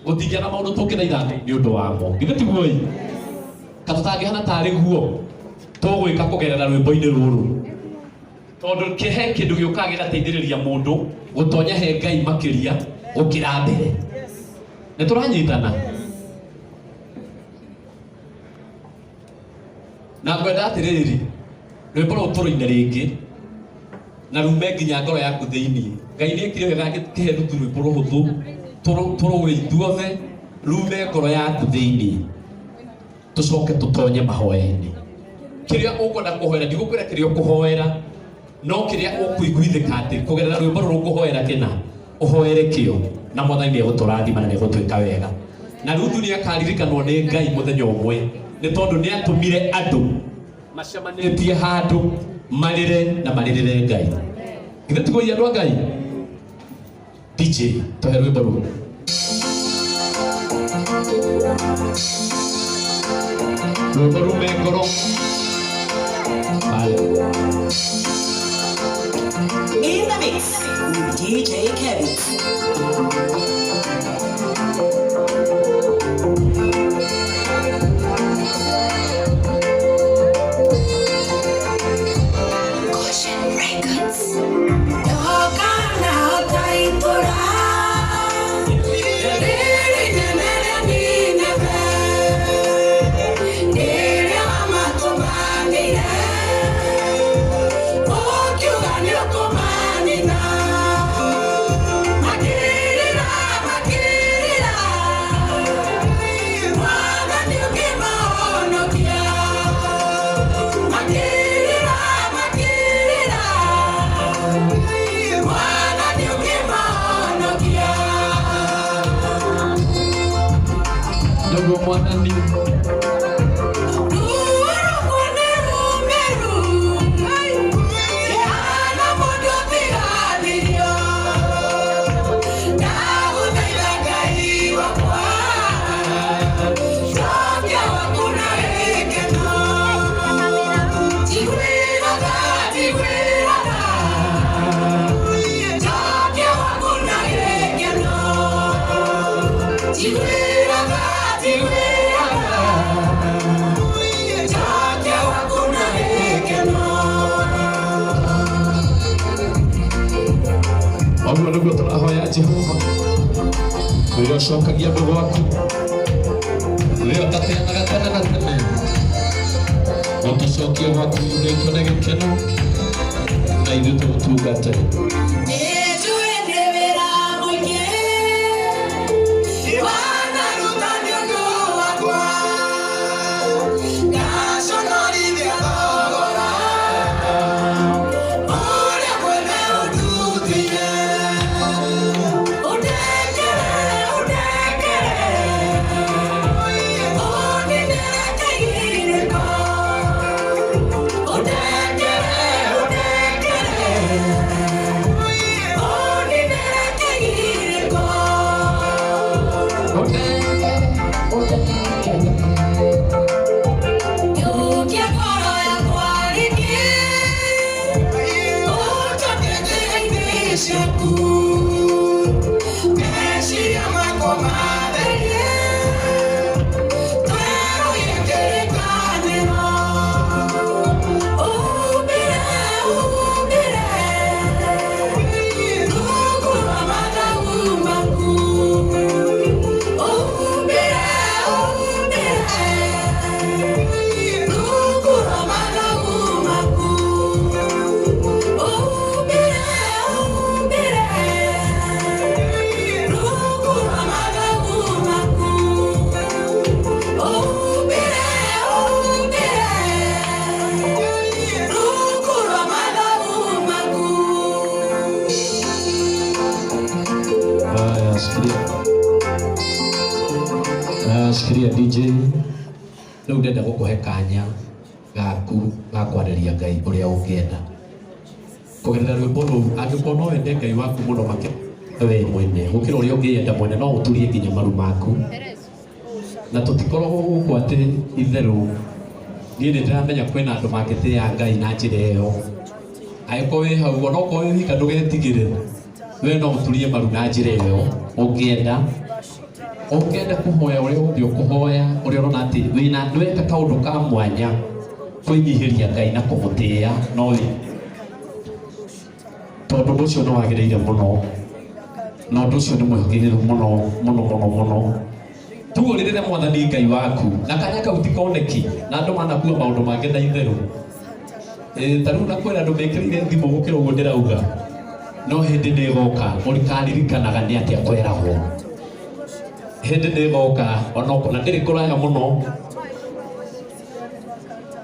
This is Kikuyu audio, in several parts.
Gũtingĩaga maũndũ tũngĩthaitha Ngai nĩ ũndũ wamo. Githĩ tiguo ĩ? Ka tũtangĩhana tarĩ guo tũgwĩka kũgerera rwĩmbo-inĩ rũrũ. Tondũ kĩhe kĩndũ gĩũkaga gĩgateithĩrĩria mũndũ gũtonya he Ngai makĩria gũkĩra mbere. Nĩ tũranyitana? Na ngwenda atĩrĩrĩ, rwĩmbo rũu tũrũine rĩngĩ na rume nginya ngoro yaku thĩinĩ. Ngai nĩ ekire wega akĩhe Ruthu rwĩmbo rũhũthũ tũrũĩ ithuothe, rume ngoro yaku thĩinĩ, tũcoke tũtonye mahoya-inĩ. Kĩrĩa ũkwenda kũhoera, ndigũkwĩra kĩrĩa ũkũhoera, no kĩrĩa ũkũiguithĩka atĩ kũgerera rwĩmbo rũrũ ũkũhoera kĩna, ũhoere kĩo, na Mwathani nĩ egũtũrathima na nĩ egũtwĩka wega. Na Ruthu nĩ akaririkanwo nĩ Ngai mũthenya ũmwe, nĩ tondũ nĩ atũmire andũ macemanĩtie handũ marĩre na marĩrĩre Ngai. Githĩ tiguo andũ a Ngai? DJ, tũhe rwĩmbo rũu. Rwĩmbo rume ngoro. Haya. In the mix with DJ Kevin. Caution Records. Nĩguo Mwathani. Ũguo nĩguo tũrahoya Jehova, ũrĩa ũcokagia andũ gwaku, ũrĩa ũtateanaga tene na tene, ũtũcokie gwaku yunĩtwo nĩ gĩkeno, na ithuĩ tũgũtungate. Haya, shikilia. Ah, shikilia DJ. Rĩu ndenda gũkũhe kanya gaku ga kwarĩria Ngai ũrĩa ũngĩenda kũgerera rwĩmbo rũu. Angĩkorwo no wende Ngai waku mũno makĩria we mwene gũkĩra ũrĩa ũngĩyenda mwene, no ũturie nginya maru maku. Na tũtikoragwo gũkũ atĩ itherũ. Niĩ nĩ ndĩramenya kwĩna andũ mangĩtĩĩa Ngai na njĩra ĩyo. Angĩkorwo wĩ hau, ona okorwo wĩ wika, ndũgetigĩre, we no ũturie maru na njĩra ĩyo ũngĩenda. Ũngĩenda kũhoya ũrĩa ũngĩ ũkũhoya ũrĩa ũrona atĩ wĩna nĩweka kaũndũ ka mwanya kwĩnyihĩria Ngai na kũmũtĩĩa no wĩ tondũ ũndũ ũcio nĩ wagĩrĩire mũno na ũndũ ũcio nĩ mwagĩrĩru mũno mũno mũno mũno. Tuũrĩrĩre mwathani Ngai waku na kanya kau ti koneki na andũ manakua maũndũ mangĩ na itherũ. Ta rĩu nakwĩra andũ mekĩrĩire thimũ gũkĩra ũguo ndĩrauga no hĩndĩ nĩ ĩgoka mũrikaririkanaga nĩ atĩa kweragwo. Hĩndĩ nĩ ĩgoka ona ndĩrĩ kũraya mũno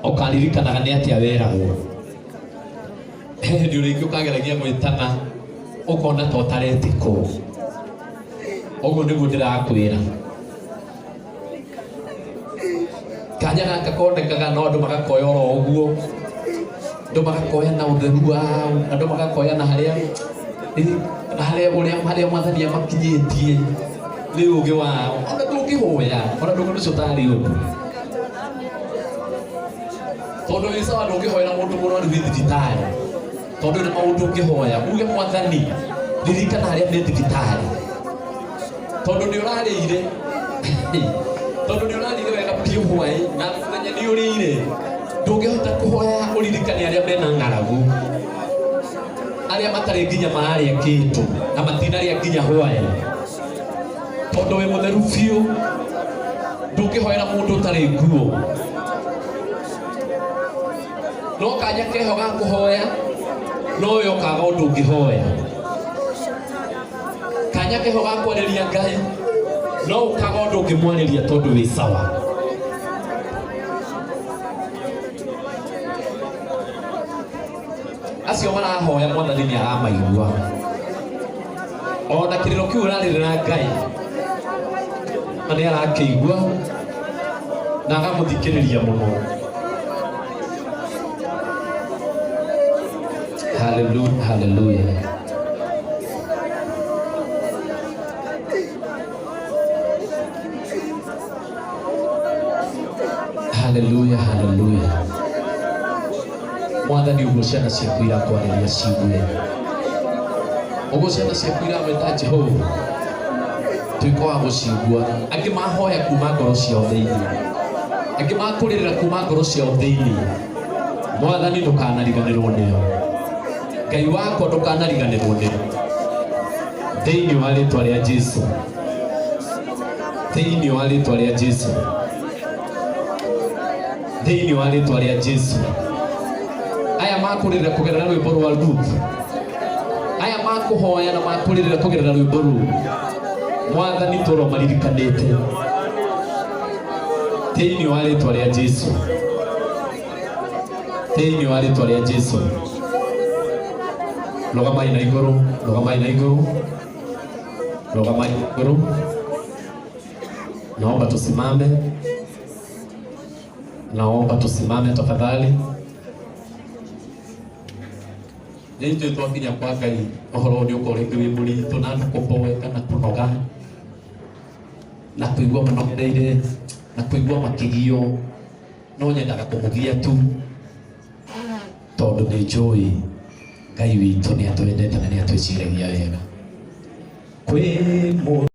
ũkaririkanaga nĩ atĩa weragwo. He hĩndĩ rĩngĩ ũkageragia gwĩtana ũkona ta ũtaretĩkwo. Ũguo nĩguo ndĩrakwĩra. Kanya gaka konekaga no andũ magakoya oro ũguo, andũ magakoya na ũtheru wao, andũ magakoya na harĩa na harĩa ũrĩa harĩa mwathani amakinyĩtie nĩ ũgĩ wao. Ona ndũngĩhoya ona ndũngĩ ũcio ũtarĩ ũndũ tondũ wĩ sawa ndũngĩhoera mũndũ mũrwaru wĩ thibitarĩ tondũ nĩ maũndũ ũngĩhoya uge mwathani ririkana harĩa me thibitarĩ tondũ nĩ ũrarĩire tondũ nĩ ũrarĩire wega biũ hwaĩ na mũthenya nĩ ũrĩire ndũngĩhota kũhoya ũririkane arĩa mena ng'aragu arĩa matarĩ nginya mararĩa kĩndũ na matinarĩa nginya hwaĩ tondũ wĩ mũtheru biũ ndũngĩhoera mũndũ ũtarĩ nguo no kanya keho ga kũhoya no we ũkaga ũndũ ũngĩhoya. Kanya keho ga kwarĩria Ngai no ũkaga ũndũ ũngĩmwarĩria tondũ wĩ sawa. Acio marahoya mwathani nĩ aramaigua ona kĩrĩro kĩu ũrarĩrĩra Ngai na nĩ arakĩigua na agamũthikĩrĩria mũno. Hallelujah, hallelujah. Hallelujah, hallelujah. Mwathani ũguo ciana ciaku irakwarĩria ciigue ũguo ciana ciaku iramwĩta Jehova tuĩka wa gũcigua. Angĩ mahoya kuma ngoro ciao thĩinĩ, angĩ makũrĩrĩra kuma ngoro ciao thĩinĩ. Mwathani ndũkanariganĩrwo nĩo, Ngai wakwa ndũkanariganĩrwo nĩo thĩinĩ wa rĩtwa rĩa Jesu, thĩinĩ wa rĩtwa rĩa Jesu, thĩinĩ wa rĩtwa rĩa Jesu. Aya makũrĩrĩra kũgerera rwĩmbo rwa Ruth, aya makũhoya na makũrĩrĩra kũgerera rwĩmbo rũu, mwathani tũro maririkanĩte thĩinĩ wa rĩtwa rĩa Jesu, thĩinĩ wa rĩtwa rĩa Jesu. Rũgamai na igũrũ, rũgamai na igũrũ, rũgamai na igũrũ. Naomba tusimame, naomba tusimame tafadhali. Nĩ ithuĩ twakinya kwa Ngai ũhoro nĩ ũkorwo rĩngĩ wĩ mũritũ na andũ kũboeka na kũnoga na kũigua manogereire na kũigua makĩgio no nyendaga kũmũgia tu tondũ nĩ njũĩ Ngai witũ nĩ atwendete na nĩ atwĩciragia wega. Kwĩ